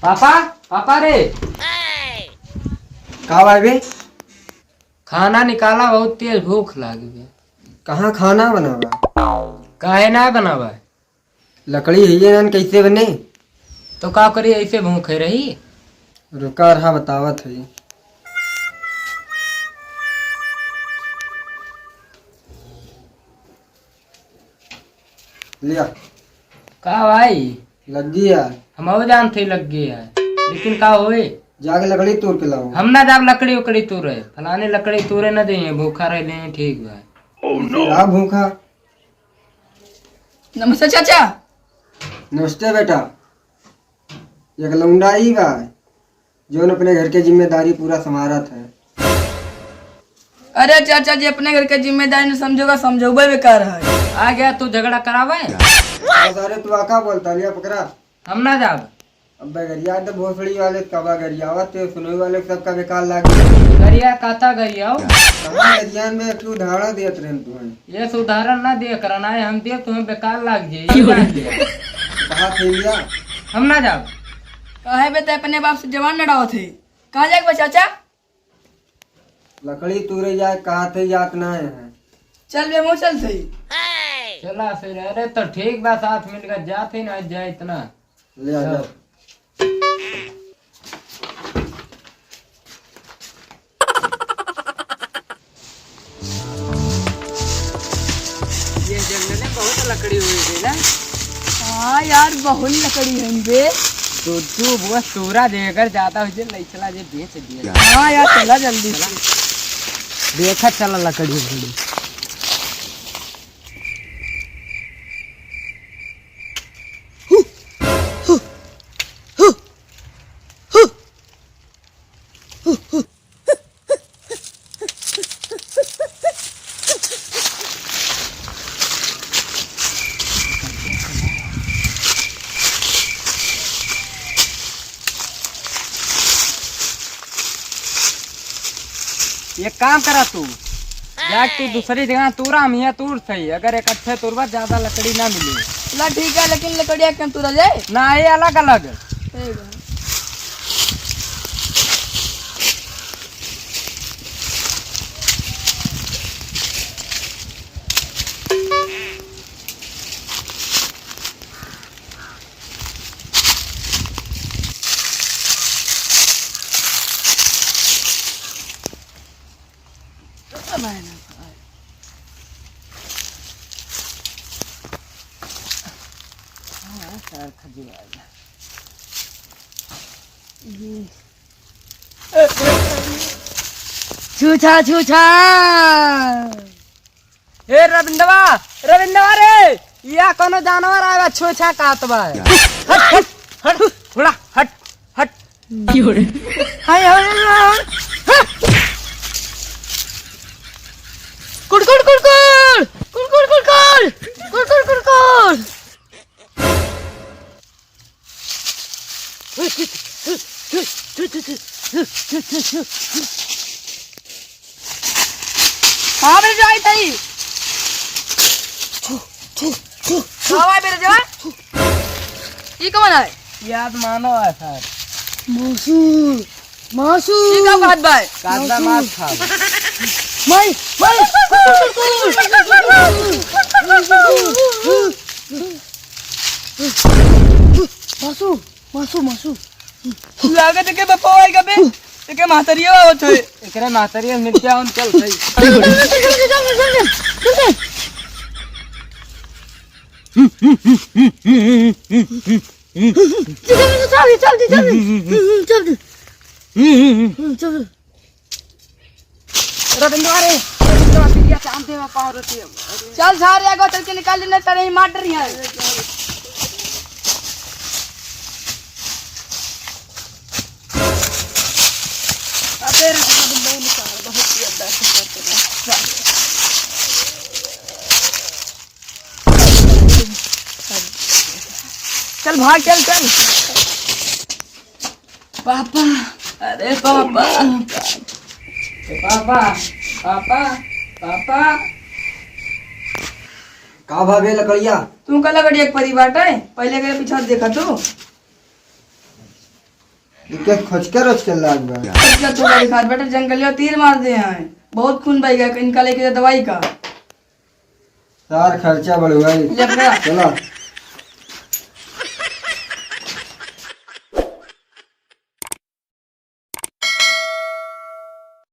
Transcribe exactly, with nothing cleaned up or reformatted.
पापा, पापा रे। का भाई बे? खाना निकाला, बहुत तेज भूख लागी बे। कहाँ खाना बनावा? काहे ना बनावा? लकड़ी है ये नन, कैसे बने? तो का करी, ऐसे भूखे रही? रुका रहा, बतावत है। लिया। का भाई? लग गई यार। हम और जानते ही लग गई यार, लेकिन का होए? जाके लकड़ी तोड़ के लाओ। हम ना जाब लकड़ी उकड़ी तोड़े, फलाने लकड़ी तोड़े ना देइहैं, भूखा रह लेइहैं, ठीक बा। Oh no! रहा भूखा। नमस्ते चाचा। नमस्ते बेटा। एक लौंडा ई बा, जौन अपने घर के जिम्मेदारी पूरा संभारत है। अरे चाचा जी, अपने घर के जिम्मेदारी न समझोगा, समझौबे बेकार है। आ गया तू झगड़ा करावे। बस अरे तू आका बोलता लिया पकड़ा। हम ना जाब। अब गरिया तो भोसड़ी वाले कबा गरियावा ते सुनोई वाले सबका बेकार लागे। गरिया काता गरियाओ। कहाँ गरियान में एक उदाहरण देत रहन तू है। ये से उदाहरण ना दिया करना है, हम दिए तुम्हें बेकार लाग जाए, ये जान लिया। कहाँ थे लिया? हम ना जाब। काहे बे ते अपने बाप से जवान लड़ावत है? कहाँ जाके बा चाचा? लकड़ी तूरे जाए, कहाँ थे जात ना है। चल बे, मो चल सही। चला फिर, अरे तो ठीक बा, साथ मिलकर जात ही ना जाए इतना। ले आ, चल। जा। ये जंगल में बहुत लकड़ी हुई थी ना। हाँ यार, बहुत लकड़ी है बे। तो तू वो सूरा देकर जाता हुई, ले चला, ये बेच दिया। हाँ यार, चला जल्दी से। देखा चला लकड़ी उकड़ी। एक काम करा तू, जाके तू दूसरी जगह तूरा, हम हियाँ तूर सही। अगर एक अच्छे तूरबा, ज्यादा लकड़ी ना मिली। ला ठीक है, लेकिन लकड़िया कम तूरा जाए? ना, ये अलग अलग। ठीक है। छूछा, छूछा। ए रविंदवा, रविंदवा रे, या कोनो जानवर आएगा, छूछा काट बा। हट, हट, हट, थोड़ा हट, हट। हाय, हाय, हाय, हाय। कुड़, कुड़, कुड़, कुड़। कुड़, कुड़, कुड़, कुड़। कुड़, कुड़, कुड़, कुड़। हाँ, मेरे जो आई थी। हाँ, भाई, मेरे जो। ये कौन है? याद मानो है, सर। मासू, मासू। ये का बात भाई? कांदा मार खा। माई, माई। मासू, मासू, मासू। लागत है के बप्पा आई कबे? एके महतरिया आवत है। एकरे महतरिया मिल के आवन चल भाई। जल्दी, जल्दी, जल्दी, जल्दी। जल्दी। रविंद्र रे, रविंद्र, पिया चांद देवा पाँव रोटी है। चल सारे, आगो चल के निकाल लेना, तेरे ही मार रही है। अबे रे, रविंद्र निकाल, बहुत ही अंदर से करते हैं। चल भाग, चल, चल। पापा, अरे पापा। पापा, पापा, पापा। का भावे लकड़िया? तू का लकड़िया के परी बाटे? पहले के पीछे देखा तू। इनके खोज के रोज के लाग बा। इनका तो बड़ी खाट बेटा, जंगलिया तीर मार दे हैं, बहुत खून बह गया, इनका लेके जा दवाई का। सार खर्चा बढ़वाई। ले पकड़ा। चला।